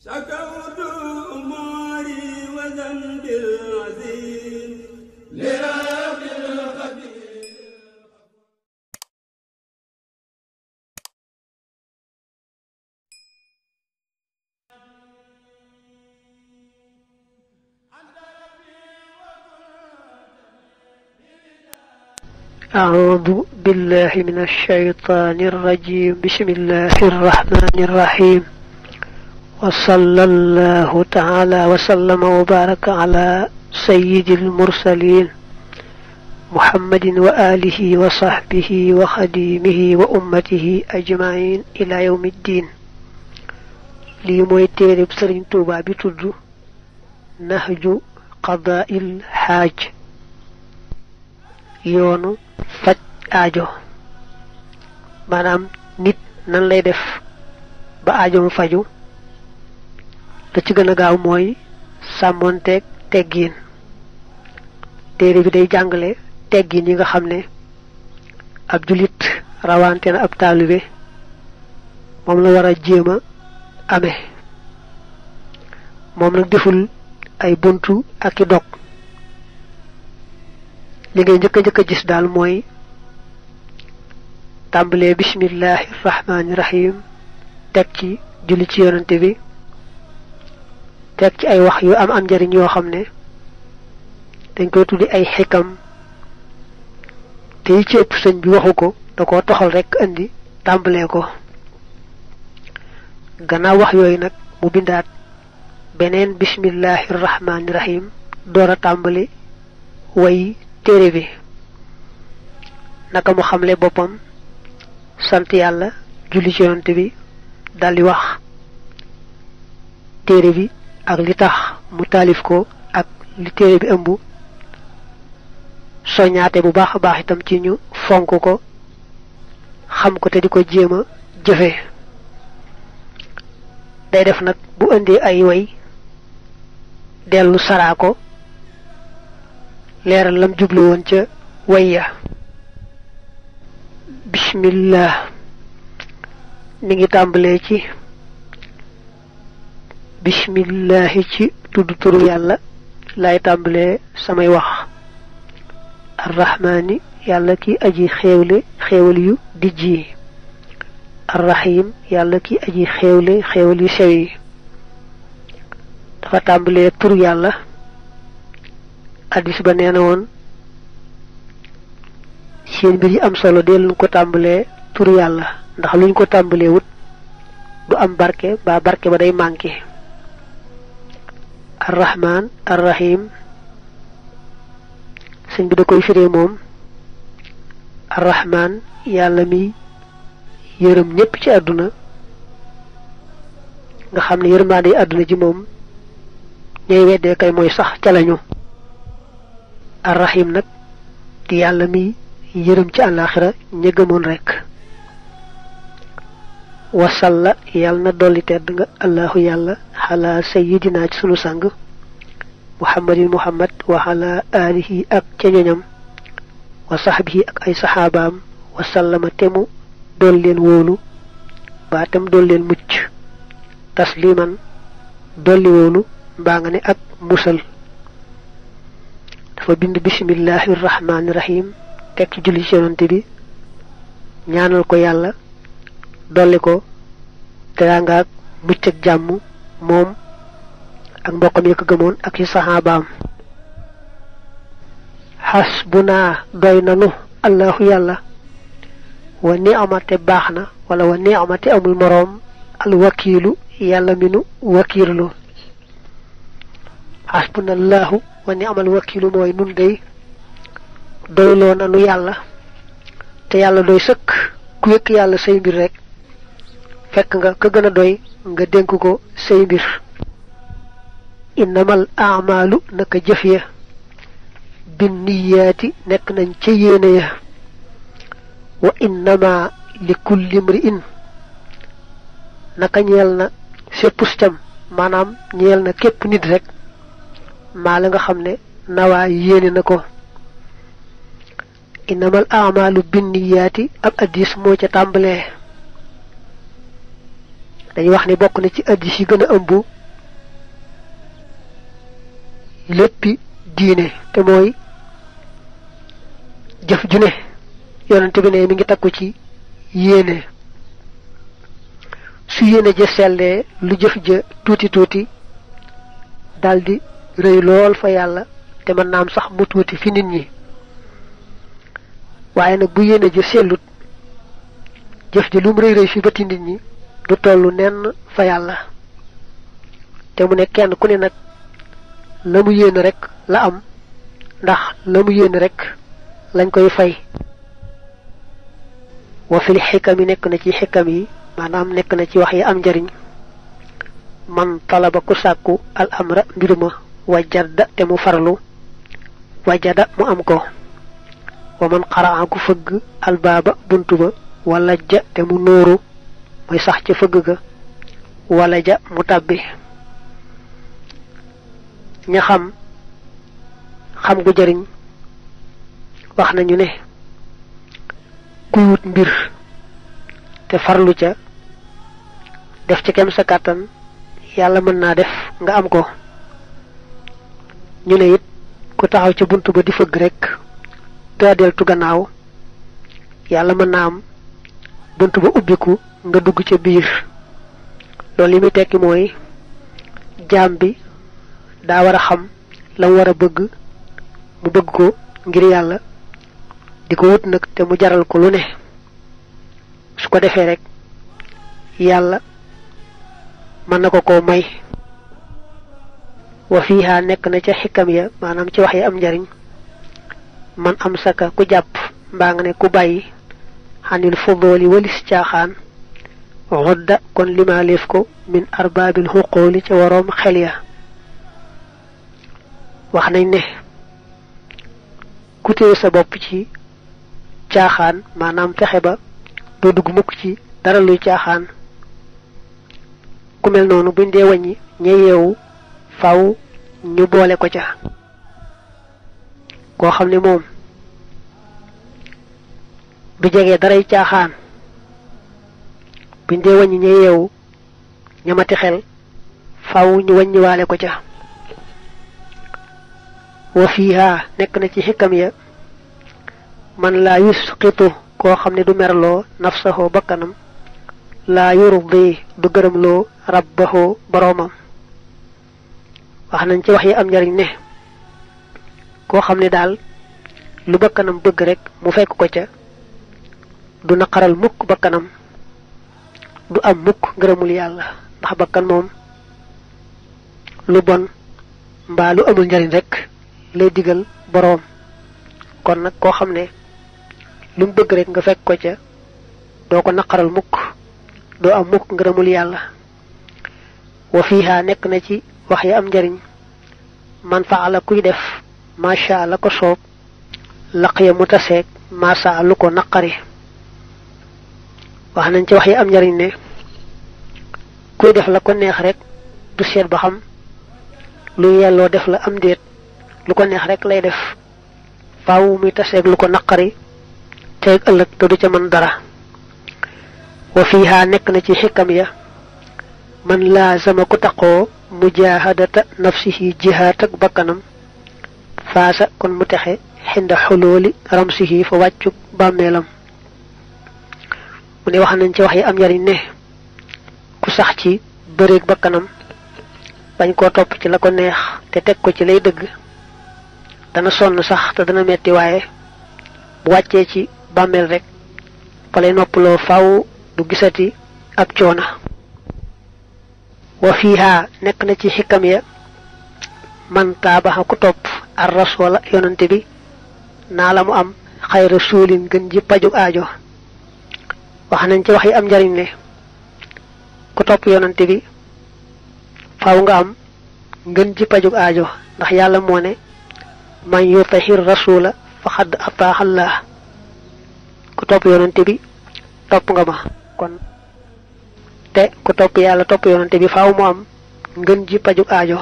شكوت أموري وذنبي العظيم لرب القدير. أعوذ بالله من الشيطان الرجيم. بسم الله الرحمن الرحيم. وصلى الله تعالى وسلم وبارك على سيد المرسلين محمد وآله وصحبه وخديمه وأمته أجمعين إلى يوم الدين. لي موي تيرب سيرن توبا بي تود نهج قضاء الحاج، yoonu faj aajo. maanaam nit nan lay def ba aajo mu faju. la ci gën a gaaw mooy sàmmoonteeg teggiin. téere bi day jàngale teggiin yi nga xam ne ab julit rawante na ab taalibe moom la war a jéem a amee. moom nag deful ay buntu ak i dog. li ngay njëkk a gis daal mooy tàmbalee bismillahi rahmaani rahim, teg ci julli ci yonante bi, teg ci ay wax yu am njariñ yoo xam ne dañ koy tuddi ay xikam, te yi ci ëpp sëñ bi waxu ko, da koo toxal rekk indi tàmbalee ko. gannaaw wax yooyu nag mu bindaat beneen bismillahi rahmaani rahim door a tàmbali way téere bi. naka mu xamle boppam, sant yàlla, julli ci yonent bi, daldi wax téere bi ak li tax mu taalif ko ak li téere bi ëmb, soññaate bu baax a baax itam ci ñu fonk ko, xam ko te di ko jéem a jëfe. day def nag bu indee ay way dellu saraa ko, leeral lam jublu woon ca wayya. bismillah mi ngi tàmbalee ci bismillahi, ci tudd turu yàlla lay tàmbalee samay wax. arrahmaani, yàlla ki aji xéewle xéewal yu dijj yi. arrahim, yàlla ki aji xéewle xéewal yu sew yi. dafa tàmbalee turu yàlla. addis ba nee na woon seen mbir yi am solo dee luñ ko tàmbalee turu yàlla, ndax luñ ko tàmbalee wut du am barke, ba barke ba day manqué. arrahman arrahim sëñ bi da koy firee moom arrahman, yàlla mi yërëm ñépp ci àdduna, nga xam ne yërmaande àdduna ji moom ñooy weddee kay mooy sax ca lañu. arrahim nag di yàlla mi yërëm ci àllaaxira ña gëmoon rekk. wasalla, yàlla na dolli tedd nga allahu yàlla xalaa sayidina ci sunu sang muhammadin muhammad wa xalaa alihi ak ca ñoñam wa saxbihi ak ay saxaabaam wasallama temu dool leen wóolu mbaa tem dool leen mucc tasliman dolli wóolu mbaa nga ne ak musal. dafa bind bismillahi rahmaani rahim teg ci julli ci yonante bi, ñaanal ko yàlla dolli ko teraanga ak mucc ak jàmm moom ak mbokkam yi ko gëmoon ak ci saxaabaam. xasbunaa doy nanu allahu yàlla, wa ni'mate baax na, wala wa ni'mate amul moroom, al wakiilu yàlla mi nu wakiirlu. xasbunallahu wa ni'mal wakiilu mooy nun day doyloo nanu yàlla, te yàlla doy sëkk. ku yëkk yàlla say mbir rek fekk nga ka gën a doy nga dénk ko say mbir. innamal a'maalu, naka jëf ya, binniyaati nekk nañ ca yéene ya, wa innama li kulli imri'in, naka ñeel na séppus cam, maanaam ñeel na képp nit rek, maa la nga xam ne nawaa yéene na ko. innamal a'maalu binniyaati ab addis moo ca tàmbalee. dañuy wax ni bokk na ci addis yi gën a ëmb léppi diine te mooy jëf ju ne yonent bi ne mi ngi takku ci yéene su yéene ja sellee lu jëf ja tuuti tuuti daldi rëy lool fa yàlla te mën naam sax mu tuuti fi nit ñi waaye nag bu yéene ja sellut jëf ji lum rëy rëy fi bëti nit ñi du tollu nenn fa yàlla te mu ne kenn ku ne nag la mu yéene rek la am ndax la mu yéene rek lañ koy fay wa fil xikam yi nekk na ci xikam yi maanaam nekk na ci wax yi am njariñ man talaba ku sàkku al amra mbir ma wajada te mu farlu wajada mu am ko wa man qaraa ku fëgg albaaba buntu ba wala ja te mu nóoru muy sax ca fëgg ga wala ja mu tàbbi ña xam gu jariñ wax nañu ne kuy wut mbir te farlu ca def ci kem sa kàttan yàlla mën naa def nga am ko ñu ne it ku taxaw ca buntu ba di fëgg rek daa deltu gannaaw yàlla mën naa am buntu ba ubbiku nga dugg ca biir loolu li muy tekki mooy jaam bi daa war a xam la mu war a bëgg mu bëgg ko ngir yàlla di ko wut nag te mu jaral ko lu ne su ko defee rek yàlla mën na ko may wa fiiha nekk na ca xikam ya maanaam ci wax yi am njariñ man am saka ku jàpp mbaa nga ne ku bàyyi xanil fudooli walis caaxaan xudda kon limaaleef ko min arbaabil xuqooli ca waroom xel ya wax nañ ne ku téye sa bopp ci caaxaan maanaam fexe ba doo dugg mukk ci dara luy caaxaan ku mel noonu buñ dee wàññi ña yeewu faw ñu boole ko ca koo xam ne moom du jege daray caaxaan buñ dee wàññi ña yeewu ñamati xel faw ñu wàññiwaale ko ca wa fiiha nekk na ci xikam ya man laa yusqitu koo xam ne du merloo nafsahu bakkanam laa yurdi du gërëmloo rabbahu boroomam wax nañ ci wax yi am njariñ ne koo xam ne daal lu bakkanam bëgg rek mu fekk ko ca du naqaral mukk bakkanam du am mukk ngërëmul yàlla ndax bakkan moom lu bon mbaa lu amul njariñ rek lay digal boroom kon nag koo xam ne lu mu bëgg rek nga fekk ko ca doo ko naqaral mukk doo am mukk ngërëmul yàlla wa fiiha nekk na ci wax yi am njariñ man faala kuy def macha la ko soob laq ya mu taseeg maasa lu ko naqari wax nañ ci wax yi am njariñ ne kuy def la ko neex rek du seet ba xam lu yelloo def la am déet lu ko neex rek lay def faaw muy taseeg lu ko naqari teeg ëllëg te du ca mën dara wa fiiha nekk na ci xikam ya man laazama ku taqoo mujahadata nafsihi jihaat ak bakkanam faasa kon mu texe xinda xulooli ramsihi fa wàccuk bàmmeelam mu ne wax nañ ci wax yi am njariñ ne ku sax ci bëreeg bakkanam bañ koo topp ci la ko neex te teg ko ci lay dëgg dana sonn sax te dana metti waaye bu wàccee ci bàmmeel rek fa lay noppaloo faaw du gisati ab coona wa fiiha nekk na ci xikam ya man taabaxa ku topp ar rasula yonante bi naa la mu am xayra suulin gën ji pajug aajo wax nañ ci wax yi am njariñ ne ku topp yonante bi faaw nga am ngën ji pajug aajo ndax yàlla moo ne man yutahir rasula faqad ataaha Allah ku topp yonante bi topp nga ma kon te ku topp yàlla topp yonante bi faaw mu am ngën ji pajug aajo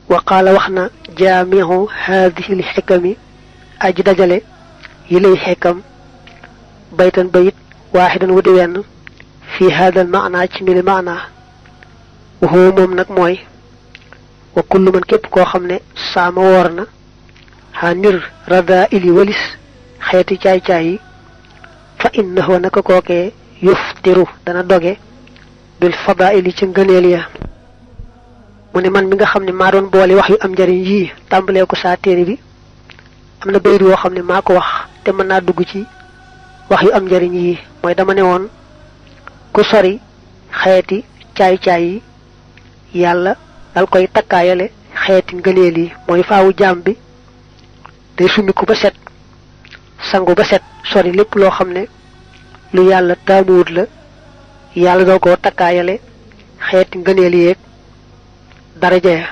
wa qaala wax na jaamihu haadihi l xikami aji dajale yi lay xikam baytan bayit waaxidan wu di wenn fi hada al maana ci mili maana waxoo moom nag mooy wa kullu man képp koo xam ne saama woor na xanir rada ili walis xeeti caay-caay yi fa innahu naka kookee yuftiru dana doge bil fadaili ci ngëneel ya mu ne man mi nga xam ne maa doon boole wax yu am njariñ yii tàmbalee ko saa téere bi am na bayit woo xam ne maa ko wax te mën naa dugg ci wax yu am njariñ yii mooy dama ne woon ku sori xeeti caay-caay yi yàlla dal koy takkaayale xeeti ngëneel yi mooy faawu jaam bi day sumiku ba set sangu ba set sori lépp loo xam ne lu yàlla taamuwut la yàlla doo ko takkaayale xeeti ngëneel yeeg daraja ya